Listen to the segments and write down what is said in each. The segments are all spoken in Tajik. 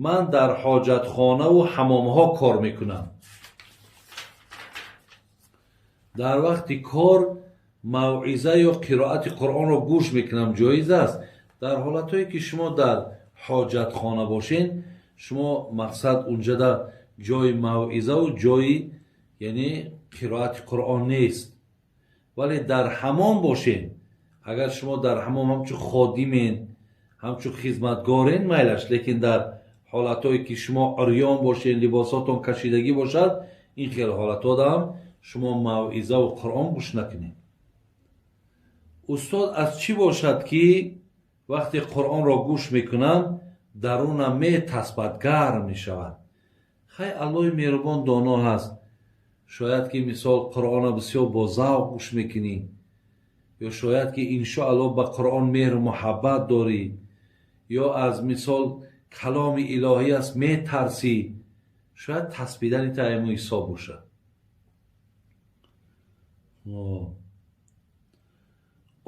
Ман дар ҳоҷатхонаву ҳамомҳо кор мекунам. Дар вақти кор мавъиза ё қироати Қуръонро гӯш мекунам, ҷоиз аст? Дар ҳолатҳое ки шумо дар ҳоҷатхона бошед, шумо мақсад унҷада ҷои мавъизаву ҷои, яъне, қироати Қуръон нест. Вале дар ҳамом бошед, агар шумо дар ҳамом ҳамчун ходимен, ҳамчун хизматгорен, майлаш, лекин дар ҳолатҳое ки шумо урён бошед, либосотон кашидагӣ бошад, ин хел ҳолатҳодаам шумо мавъизаву Қуръон гӯш накунед. Устод, аз чӣ бошад ки вақте Қуръонро гӯш мекунам, дарунам метаспад, гарм мешавад? Хай, Аллоҳи меҳрубон доно ҳаст. Шояд ки, мисол, Қуръонро бисёр бо завқ гӯш мекунӣ, ё шояд ки, иншоаллоҳ, ба Қуръон меҳру муҳаббат дорӣ, ё аз, мисол, каломи илоҳӣ аст, метарсӣ, шояд таспидани таайму ҳисоб бошад.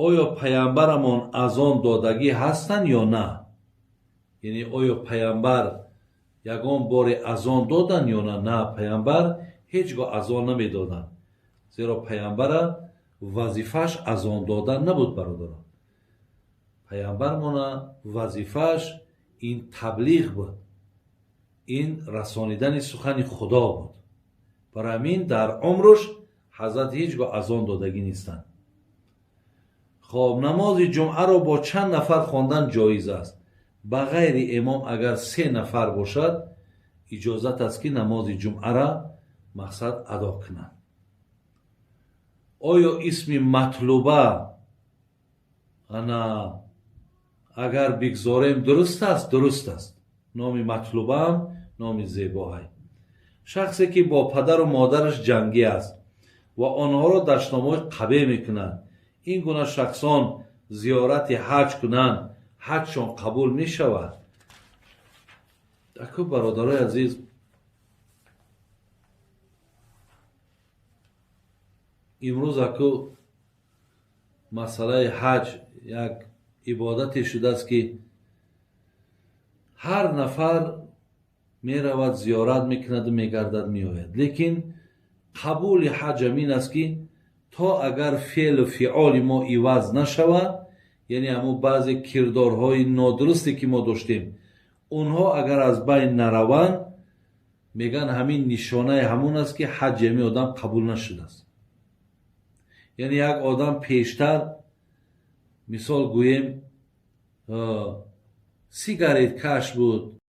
Оё паямбарамон азон додагӣ ҳастанд ё на? Яъне оё паямбар ягон боре азон доданд ё на? На, паямбар ҳеҷ гоҳ азон намедоданд, зеро паямбара вазифааш азон додан набуд, бародарон. Паямбармона вазифааш ин таблиғ буд, ин расонидани сухани Худо буд. Барои ҳамин дар умруш ҳазрат ҳеҷ гоҳ азон додагӣ нестанд. Хоб, намози ҷумъаро бо чанд нафар хондан ҷоиз аст? Ба ғайри имом агар се нафар бошад, иҷозат аст ки намози ҷумъара, мақсад, адо кунанд. Оё исми Матлуба ана агар бигзорем, дуруст аст? Дуруст аст. Номи Матлубаам номи зебоҳай. Шахсе ки бо падару модараш ҷангӣ аст ва онҳоро дашномҳои қабеҳ мекунад, ин гуна шахсон зиёрати ҳаҷ кунанд, ҳаҷшон қабул мешавад? Аку, бародарои азиз, имрӯз аку масъалаи ҳаҷ як ибодате шудааст ки ҳар нафар меравад, зиёрат мекунаду мегардад, меояд. Лекин қабули ҳаҷ ҳамин аст ки то агар феълу фиъоли мо иваз нашавад, яъне ҳамун баъзе кирдорҳои нодурусте ки мо доштем, онҳо агар аз байн нараванд, мегӯянд, ҳамин нишонаи ҳамун аст ки ҳаҷи ҳамин одам қабул нашудааст. Яъне як одам пештар, мисол гӯем, сигареткаш буд.